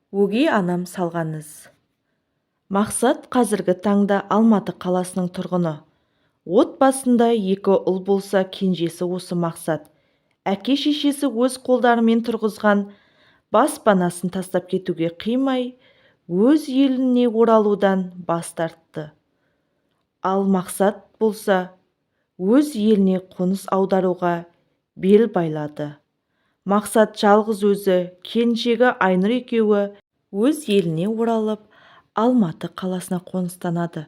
Өгей анам салған із. Мақсат қазіргі таңда Алматы қаласының тұрғыны. Отбасында екі ұл болса, кенжесі осы Мақсат. Әке-шешесі өз қолдарымен тұрғызған баспанасын тастап кетуге қимай, өз еліне оралудан бас тартты. Ал Мақсат болса, өз еліне қоныс аударуға бел байлады. Мақсат жалғыз өзі, келіншегі Айнұр екеуі өз еліне оралып, Алматы қаласына қоныстанады.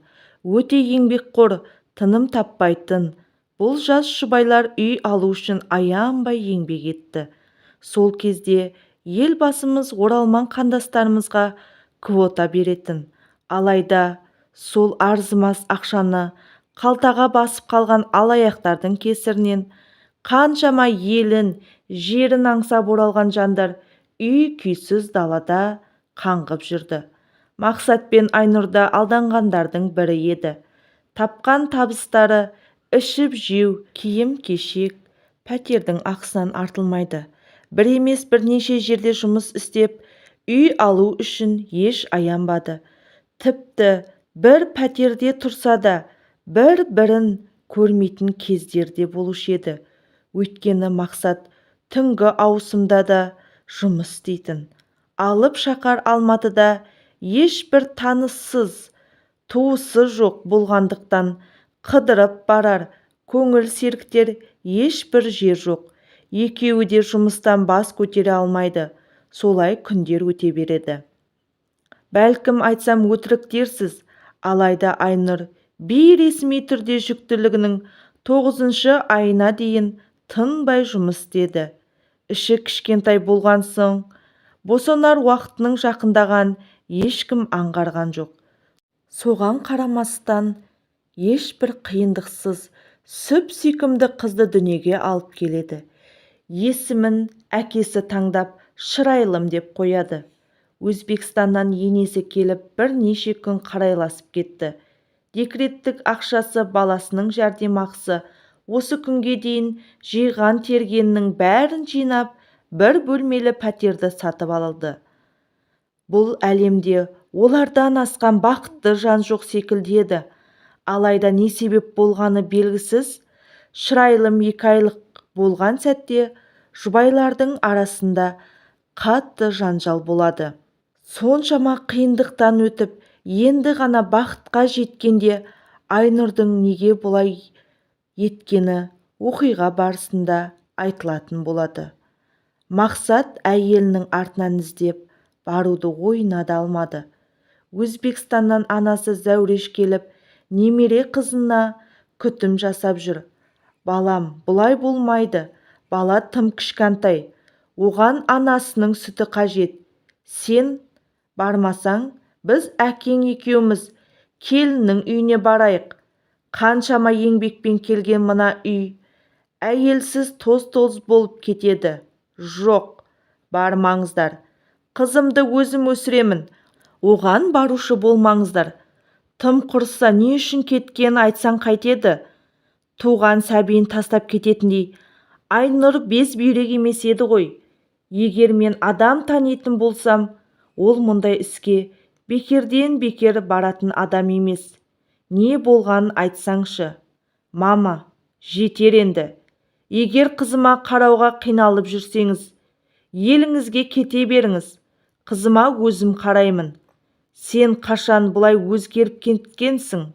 Өте еңбекқор, тыным таппайтын бұл жас жұбайлар үй алу үшін аянбай еңбек етті. Сол кезде Елбасымыз оралман қандастарымызға квота беретін. Алайда сол арзымас ақшаны қалтаға басып қалған алаяқтардың кесірінен қаншама елін, жерін аңсап оралған жандар үй-күйсіз далада қаңғып жүрді. Мақсат пен Айнұр да алданғандардың бірі еді. Тапқан табыстары ішіп-жеу, киім-кешек, пәтердің ақысынан артылмайды. Бір емес, бірнеше жерде жұмыс істеп, үй алу үшін еш аянбады. Тіпті бір пәтерде тұрса да, бір-бірін көрмейтін кездер де болушы еді. Өйткені Мақсат түнгі ауысымда да жұмыс істейтін. Алып шаһар Алматыда ешбір таныссыз, туысы жоқ болғандықтан, қыдырып барар, көңіл сергітер ешбір жер жоқ. Екеуі де жұмыстан бас көтере алмайды. Солай күндер өте береді. Бәлкім, айтсам, өтірік дерсіз, алайда Айнұр бейресми түрде жүктілігінің 9-айына дейін тынбай жұмыс істеді. Іші кішкентай болған соң, босанар уақытының жақындағанын ешкім аңғарған жоқ. Соған қарамастан, ешбір қиындықсыз сүп-сүйкімді қызды дүниеге алып келеді. Есімін әкесі таңдап, Шырайлым деп қояды. Өзбекстаннан енесі келіп, бірнеше күн қарайласып кетті. Декреттік ақшасы, баласының жәрдемақысы, осы күнге дейін жиған-тергенінің бәрін жинап, бір бөлмелі пәтерді сатып алды. Бұл әлемде олардан асқан бақытты жан жоқ секілді еді. Алайда не себеп болғаны белгісіз, Шырайлым 2 айлық болған сәтте жұбайлардың арасында қатты жанжал болады. Соншама қиындықтан өтіп, енді ғана бақытқа жеткенде Айнұрдың неге бұлай еткені оқиға барысында айтылатын болады. Мақсат әйелінің артынан іздеп баруды ойына да алмады. Өзбекстаннан анасы Зәуреш келіп, немере қызына күтім жасап жүр. «Балам, бұлай болмайды, бала тым кішкентай, оған анасының сүті қажет. Сен бармасаң, біз әкең екеуміз келіннің үйіне барайық. Қаншама еңбекпен келген мына үй әйелсіз тоз-тоз болып кетеді». «Жоқ, бармаңыздар. Қызымды өзім өсіремін, оған барушы болмаңыздар. Тым құрыса, не үшін кеткенін айтсаң қайтеді? Туған сәбиін тастап кететіндей Айнұр безбүйрек емес еді ғой. Егер мен адам танитын болсам, ол мұндай іске бекерден-бекер баратын адам емес. Не болғанын айтсаңшы». «Мама, жетер енді. Егер қызыма қарауға қиналып жүрсеңіз, еліңізге кете беріңіз. Қызыма өзім қараймын». «Сен қашан бұлай өзгеріп кеткенсің?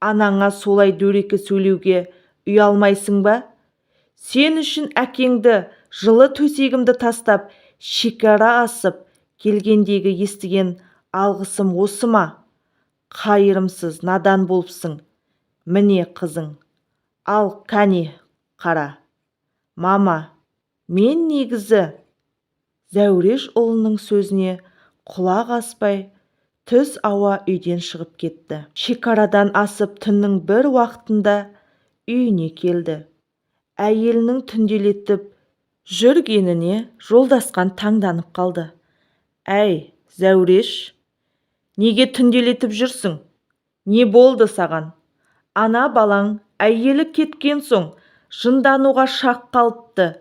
Анаңа солай дөрекі сөйлеуге ұялмайсың ба? Сен үшін әкеңді, жылы төсегімді тастап, шекара асып келгендегі естіген алғысым осы ма? Қайырымсыз, надан болыпсың. Міне, қызың. Ал, кәне, қара». «Мама, мен негізі…» Зәуреш ұлының сөзіне құлақ аспай, түс ауа үйден шығып кетті. Шекарадан асып, түннің бір уақытында үйіне келді. Әйелінің түнделетіп жүргеніне Жолдасқан таңданып қалды. «Әй, Зәуреш, неге түнделетіп жүрсің? Не болды саған? Ана балаң әйелі кеткен соң жындануға шақ қалыпты.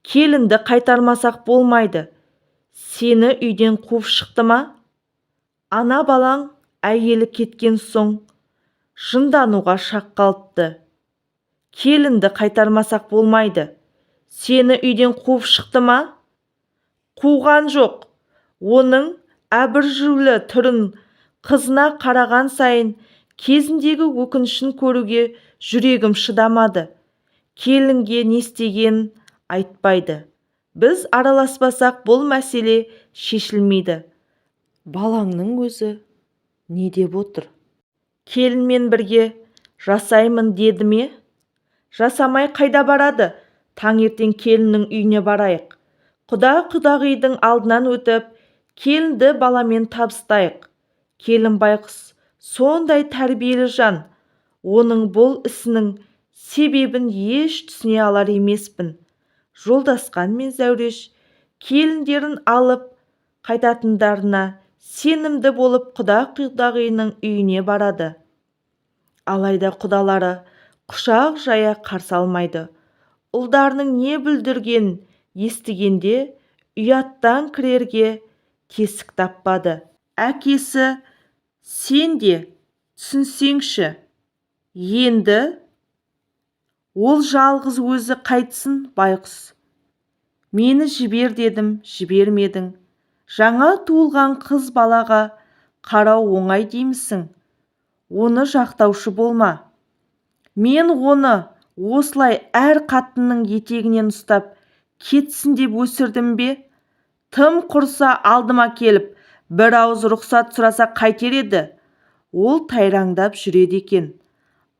Келінді қайтармасақ болмайды. Сені үйден қуып шықты ма? Ана балаң әйелі кеткен соң жындануға шақ қалыпты. Келінді қайтармасақ болмайды. Сені үйден қуып шықты ма? Қуған жоқ. Оның абыржулы түрін, қызына қараған сайын кезіндегі өкінішін көруге жүрегім шыдамады. Келінге не істегенін айтпайды. Біз араласпасақ, бұл мәселе шешілмейді. Балаңның өзі не деп отыр? Келінмен бірге жасаймын деді ме? Жасамай қайда барады? Таңертең келіннің үйіне барайық. Құда-құдағидың алдынан өтіп, келінді баламен табыстайық. Келін байғұс сондай тәрбиелі жан. Оның бұл ісінің себебін еш түсіне алар емеспін. Жолдасқан мен Зәуреш келіндерін алып қайтатындарына сенімді болып, құда-құдағиының үйіне барады. Алайда құдалары құшақ жая қарсы алмайды. Ұлдарының не бүлдіргенін естігенде, ұяттан кірерге тесік таппады. Әкесі, сен де түсінсеңші енді. Ол жалғыз өзі қайтсын байғұс? Мені жібер дедім, жібермедің. Жаңа туылған қыз балаға қарау оңай деймісің? Оны жақтаушы болма. Мен оны осылай әр қатынның етегінен ұстап кетсін деп өсірдім бе? Тым құрса алдыма келіп, бір ауыз рұқсат сұраса қайтер еді? Ол тайраңдап жүреді екен.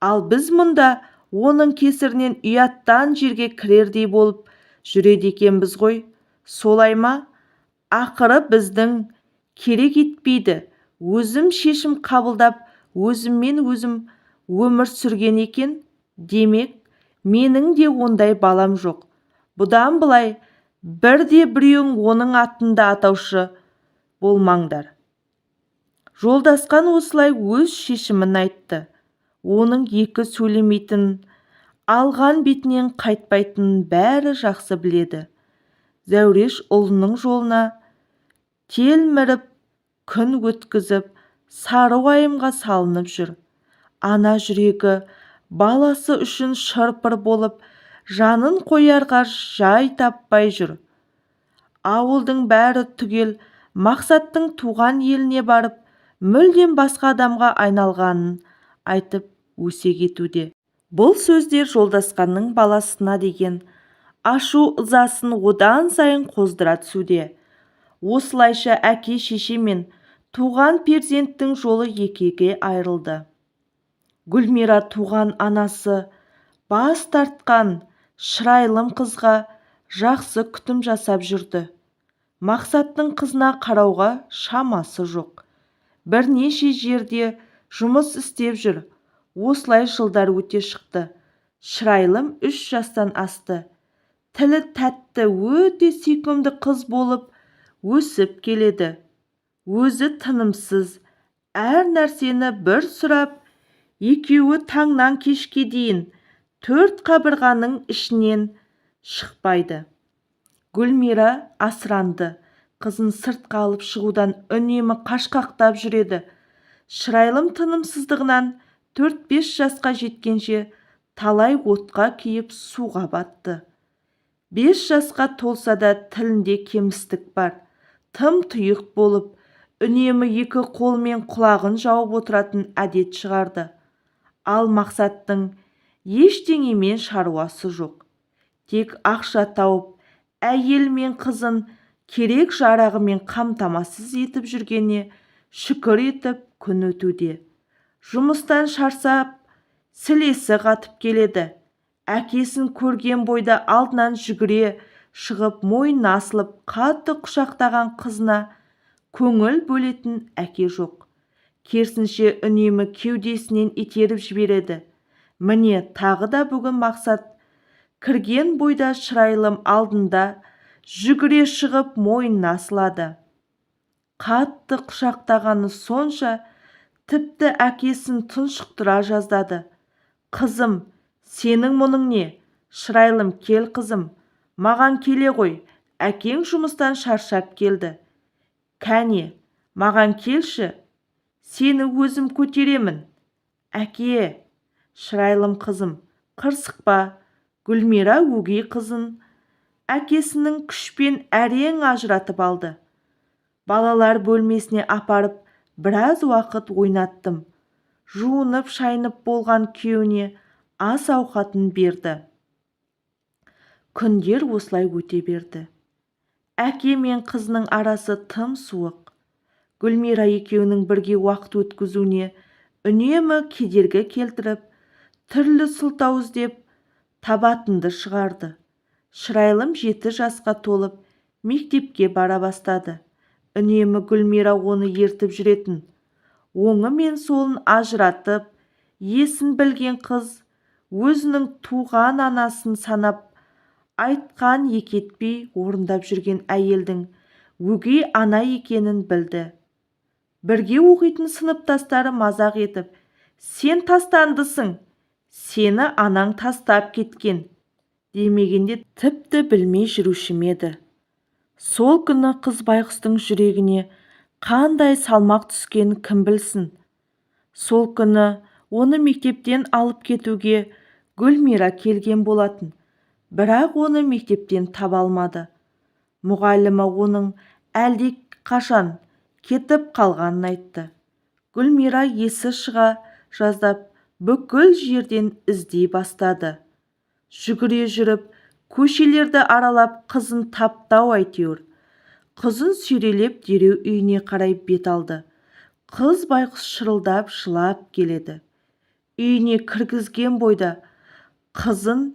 Ал біз мұнда оның кесірінен ұяттан жерге кірердей болып жүреді екенбіз ғой. Солай ма? Ақыры біздің керек етпейді. Өзім шешім қабылдап, өзіммен өзім өмір сүрген екен. Демек, менің де ондай балам жоқ. Бұдан былай бірде-біреуің оның атын да атаушы болмаңдар. Жолдасқан осылай өз шешімін айтты. Оның екі сөйлемейтінін, алған бетінен қайтпайтынын бәрі жақсы біледі. Зәуреш ұлының жолына телміріп күн өткізіп, сары уайымға салынып жүр. Ана жүрегі баласы үшін шыр-пыр болып, жанын қоярға жай таппай жүр. Ауылдың бәрі түгел Мақсаттың туған еліне барып, мүлдем басқа адамға айналғанын айтып өсек етуде. Бұл сөздер Жолдасқанның баласына деген ашу-ызасын одан сайын қоздыра түсуде. Осылайша әке-шеше мен туған перзенттің жолы екіге айырылды. Гүлмира туған анасы бас тартқан шырайлым қызға жақсы күтім жасап жүрді. Мақсаттың қызына қарауға шамасы жоқ. Бірнеше жерде жұмыс істеп жүр. Осылай жылдар өте шықты. Шырайлым 3 жастан асты. Тілі тәтті, өте сүйкімді қыз болып өсіп келеді. Өзі тынымсыз, әр нәрсені бір сұрап, екеуі таңнан кешке дейін төрт қабырғаның ішінен шықпайды. Гүлмира асыранды қызын сыртқа алып шығудан үнемі қашқақтап жүреді. Шырайлым тынымсыздығынан 4-5 жасқа жеткенше талай отқа күйіп, суға батты. 5 жасқа толса да, тілінде кемістік бар. Тым тұйық болып, үнемі екі қолымен құлағын жауып отыратын әдет шығарды. Ал Мақсаттың ештеңемен шаруасы жоқ. Тек ақша тауып, әйелі мен қызын керек-жарағымен қамтамасыз етіп жүргеніне шүкір етіп күн өтуде. Жұмыстан шаршап, сілесі қатып келеді. Әкесін көрген бойда алдынан жүгіре шығып, мойнына асылып, қатты құшақтаған қызына көңіл бөлетін әке жоқ. Керісінше, үнемі кеудесінен итеріп жібереді. Міне, тағы да бүгін Мақсат кірген бойда шырайлым алдында жүгіре шығып, мойнына асылады. Қатты құшақтағаны сонша, тіпті әкесін тұншықтыра жаздады. «Қызым, сенің мұның не? Шырайлым, кел, қызым, маған келе ғой. Әкең жұмыстан шаршап келді. Кәне, маған келші, сені өзім көтеремін. Әке, шырайлым қызым, қырсықпа. Гүлмира өгей қызын әкесінің күшпен әрең ажыратып алды. Балалар бөлмесіне апарып біраз уақыт ойнаттым. Жуынып шайынып болған күйеуіне ас-ауқатын берді. Күндер осылай өте берді. Әке мен қызының арасы тым суық. Гүлмира екеуінің бірге уақыт өткізуіне үнемі кедергі келтіріп, түрлі сылтау іздеп табатынды шығарды. Шырайлым 7 жасқа толып, мектепке бара бастады. Үнемі Гүлмира оны ертіп жүретін. Оңы мен солын ажыратып, есін білген қыз өзінің туған анасын санап, айтқан екі етпей орындап жүрген әйелдің өгей ана екенін білді. Бірге оқитын сыныптастары мазақ етіп, «Сен тастандысың, сені анаң тастап кеткен» демегенде тіпті білмей жүруші ме еді. Сол күні қыз байғұстың жүрегіне қандай салмақ түскенін кім білсін. Сол күні оны мектептен алып кетуге Гүлмира келген болатын, бірақ оны мектептен таба алмады. Мұғалімі оның әлде қашан кетіп қалғанын айтты. Гүлмира есі шыға жаздап бүкіл жерден іздей бастады. Жүгіре жүріп, көшелерді аралап қызын тапты-ау әйтеуір. Қызын сүйрелеп дереу үйіне қарай бет алды. Қыз байғұс шырылдап жылап келеді. Үйіне кіргізген бойда қызын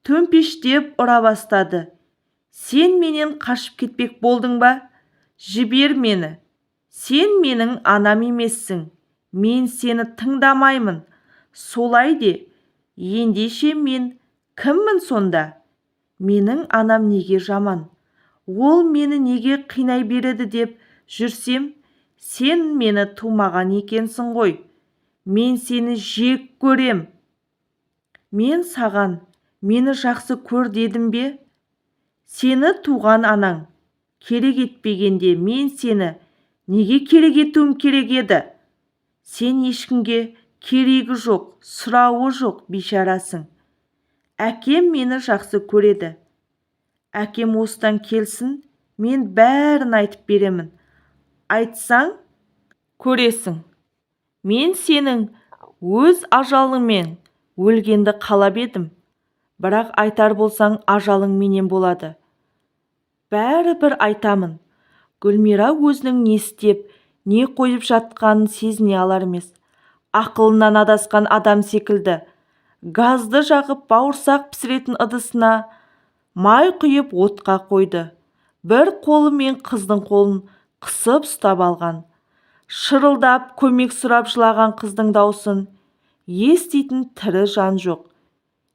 төмпештеп ұра бастады. Сен менен қашып кетпек болдың ба? Жібер мені. Сен менің анам емессің. Мен сені тыңдамаймын. Солай де, ендеше мен кіммін сонда? Менің анам неге жаман? Ол мені неге қинай береді деп жүрсем, сен мені тумаған екенсің ғой. Мен сені жек көрем. Мен саған мені жақсы көр дедім бе? Сені туған анаң керек етпегенде мен сені неге керек етуім керек еді? Сен ешкімге керегі жоқ, сұрауы жоқ бейшарасың. Әкем мені жақсы көреді. Әкем осыдан келсін, мен бәрін айтып беремін. Айтсаң, көресің. Мен сенің өз ажалыңмен өлгенді қалап едім. Бірақ айтар болсаң, ажалың менен болады. Бәрі бір айтамын. Гүлмира өзінің не істеп, не қойып жатқанын сезіне алар емес. Ақылынан адасқан адам секілді. Газды жағып бауырсақ пісіретін ыдысына май құйып отқа қойды. Бір қолымен қыздың қолын қысып ұстап алған. Шырылдап көмек сұрап жылаған қыздың даусын еститін тірі жан жоқ.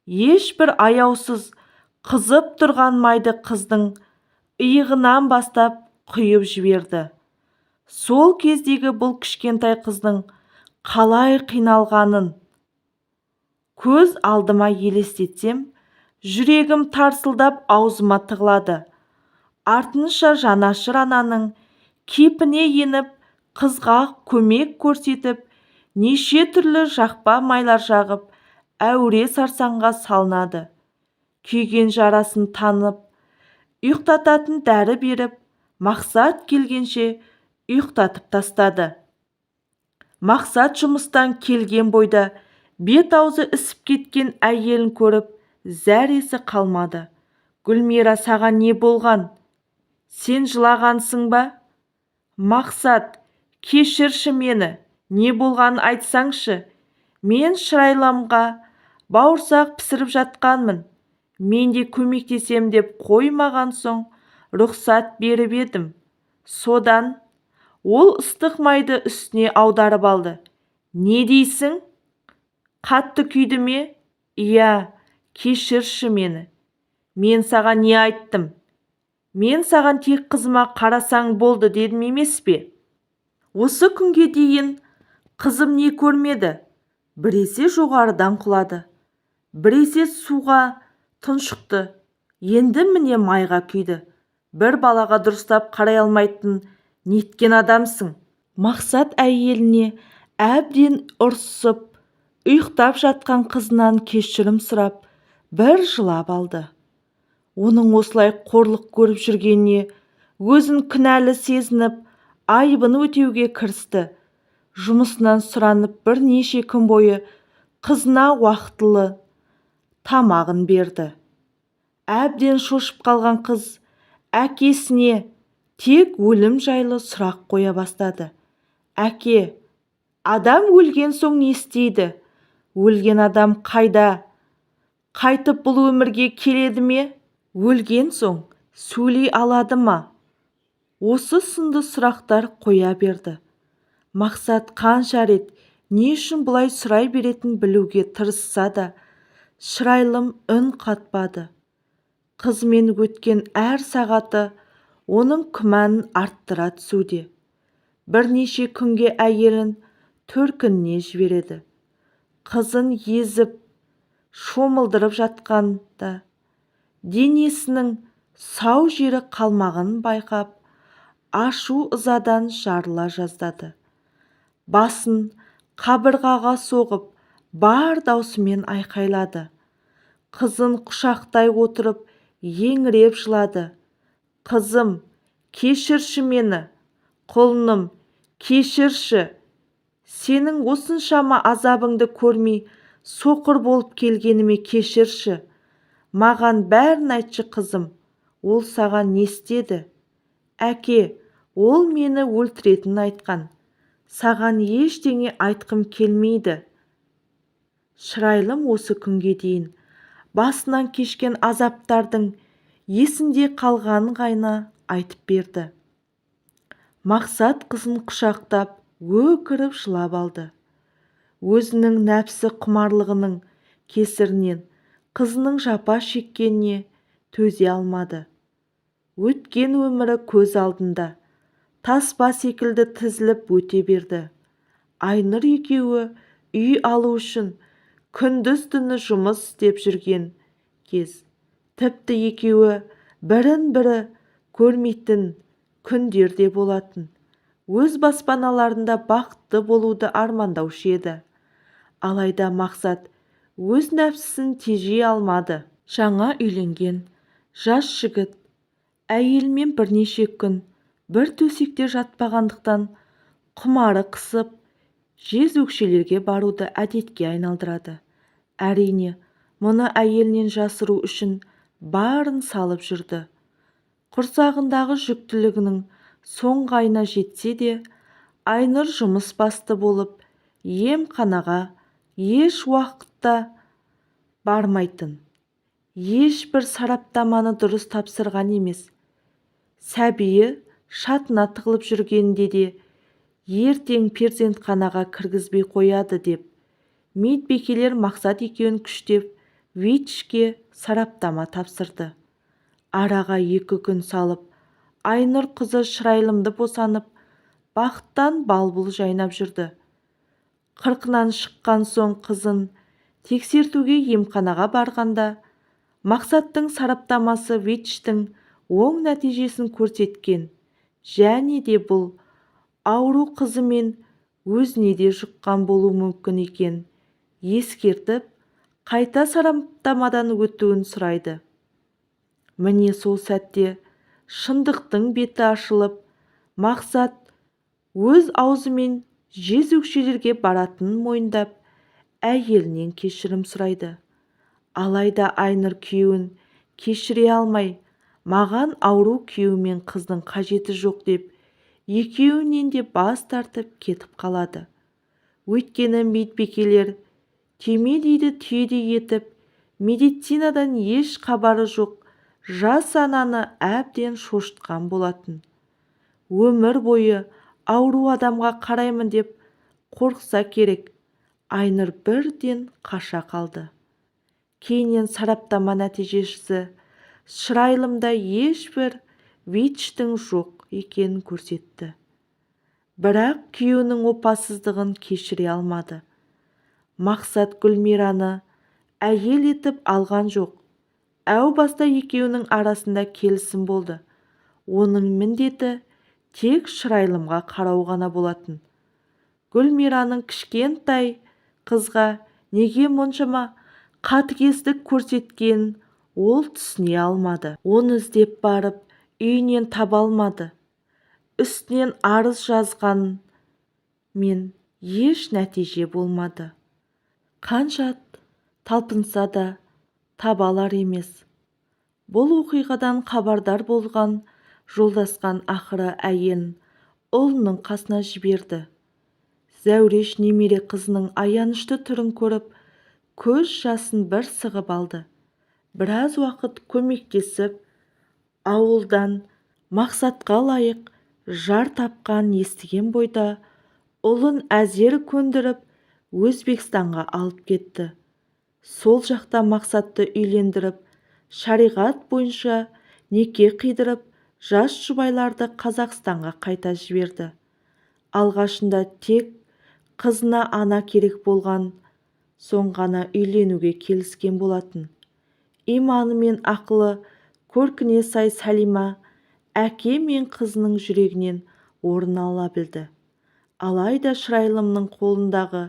Ешбір аяусыз қызып тұрған майды қыздың иығынан бастап құйып жіберді. Сол кездегі бұл кішкентай қыздың қалай қиналғанын көз алдыма елестетсем, жүрегім тарсылдап аузыма тығылады. Артынша жанашыр ананың кейпіне еніп, қызға көмек көрсетіп, неше түрлі жақпа майлар жағып, әуре сарсаңға салынады. Күйген жарасын танып, ұйықтататын дәрі беріп, Мақсат келгенше ұйықтатып тастады. Мақсат жұмыстан келген бойда бет-аузы ісіп кеткен әйелін көріп, зәресі қалмады. Гүлмира, саған не болған? Сен жылағансың ба? Мақсат, кешірші мені, не болғанын айтсаңшы. Мен шырайламға бауырсақ пісіріп жатқанмын. Мен де көмектесем деп қоймаған соң рұқсат беріп едім. Содан ол ыстық майды үстіне аударып алды. Не дейсің? Қатты күйді ме? Иә, кешірші мені. Мен саған не айттым? Мен саған тек қызыма қарасаң болды дедім емес пе? Осы күнге дейін қызым не көрмеді? Біресе жоғарыдан құлады, біресе суға тұншықты, енді міне майға күйді. Бір балаға дұрыстап қарай алмайтын неткен адамсың? Мақсат әйеліне әбден ұрсып, ұйықтап жатқан қызынан кешірім сұрап, бір жылап алды. Оның осылай қорлық көріп жүргеніне өзін кінәлі сезініп, айыбын өтеуге кірісті. Жұмысынан сұранып, бірнеше күн бойы қызына уақытылы тамағын берді. Әбден шошып қалған қыз әкесіне тек өлім жайлы сұрақ қоя бастады. Әке, адам өлген соң не істейді? Өлген адам қайда? Қайтып бұл өмірге келеді ме? Өлген соң сөйлей алады ма? Осы сынды сұрақтар қоя берді. Мақсат қанша рет не үшін бұлай сұрай беретінін білуге тырысса да, шырайлым үн қатпады. Қызымен өткен әр сағаты оның күмәнін арттыра түсуде. Бірнеше күнге әйелін төркініне жібереді. Қызын езіп, шомылдырып жатқанда денесінің сау жері қалмағанын байқап, ашу-ызадан жарыла жаздады. Басын қабырғаға соғып, бар даусымен айқайлады. Қызын құшақтай отырып, еңіреп жылады. Қызым, кешірші мені, құлыным, кешірші. Сенің осыншама азабыңды көрмей, соқыр болып келгеніме кешірші. Маған бәрін айтшы, қызым, ол саған не істеді? Әке, ол мені өлтіретінін айтқан. Саған ештеңе айтқым келмейді. Шырайлым осы күнге дейін басынан кешкен азаптардың есінде қалғанын ғана айтып берді. Мақсат қызын құшақтап, өкіріп жылап алды. Өзінің нәпсі құмарлығының кесірінен қызының жапа шеккеніне төзе алмады. Өткен өмірі көз алдында таспа секілді тізіліп өте берді. Айнұр екеуі үй алу үшін күндіз-түні жұмыс істеп жүрген кез. Тіпті екеуі бірін-бірі көрмейтін күндер де болатын. Өз баспаналарында бақытты болуды армандаушы еді. Алайда Мақсат өз нәпсісін тежей алмады. Жаңа үйленген жас жігіт әйелімен бірнеше күн бір төсекте жатпағандықтан құмары қысып, жезөкшелерге баруды әдетке айналдырады. Әрине, мұны әйелінен жасыру үшін барын салып жүрді. Құрсағындағы жүктілігінің соңғы айына жетсе де, Айнұр жұмыс басты болып, емханаға еш уақытта бармайтын. Ешбір сараптаманы дұрыс тапсырған емес. Сәбиі шатына тығылып жүргенінде де ертең перзентханаға кіргізбей қояды деп, медбикелер Мақсат екеуін күштеп ВИЧ-ке сараптама тапсырды. Араға 2 күн салып, Айнұр қызы Шырайлымды босанып, бақыттан балбұл жайнап жүрді. 40-нан шыққан соң қызын тексертуге емханаға барғанда, Мақсаттың сараптамасы ВИЧ-тің оң нәтижесін көрсеткен және де бұл ауру қызы мен өзіне де жұққан болуы мүмкін екен ескертіп, қайта сараптамадан өтуін сұрайды. Міне сол сәтте шындықтың беті ашылып, Мақсат өз аузымен жезөкшелерге баратынын мойындап, әйелінен кешірім сұрайды. Алайда Айнұр күйеуін кешіре алмай, маған ауру күйеу мен қыздың қажеті жоқ деп, екеуінен де бас тартып кетіп қалады. Өйткені медбикелер түймедейді түйедей етіп, медицинадан еш хабары жоқ жас ананы әбден шошытқан болатын. Өмір бойы ауру адамға қараймын деп қорықса керек, Айнұр бірден қаша қалды. Кейіннен сараптама нәтижесі Шырайлымда ешбір ВИЧ-тің жоқ екенін көрсетті. Бірақ күйеуінің опасыздығын кешіре алмады. Мақсат Гүлмираны әйел етіп алған жоқ. Әу баста екеуінің арасында келісім болды. Оның міндеті тек шырайлымға қарау ғана болатын. Гүлмираның кішкентай қызға неге мұншама қатыгездік көрсеткенін ол түсіне алмады. Оны іздеп барып, үйінен таба алмады. Үстінен арыз жазғанмен еш нәтиже болмады. Қанша талпынса да таба алар емес. Бұл оқиғадан хабардар болған Жолдасхан ақыры әйелін ұлының қасына жіберді. Зәуреш немере қызының аянышты түрін көріп, көз жасын бір сығып алды. Біраз уақыт көмектесіп, ауылдан Мақсатқа лайық жар тапқанын естіген бойда ұлын әзер көндіріп, Өзбекстанға алып кетті. Сол жақта Мақсатты үйлендіріп, шариғат бойынша неке қидырып, жас жұбайларды Қазақстанға қайта жіберді. Алғашында тек қызына ана керек болған соң ғана үйленуге келіскен болатын. Иманы мен ақылы көркіне сай Сәлима әке мен қызының жүрегінен орын ала білді. Алайда шырайлымның қолындағы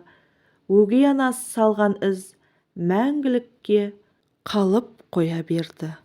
өгей анасы салған із мәңгілікке қалып қоя берді.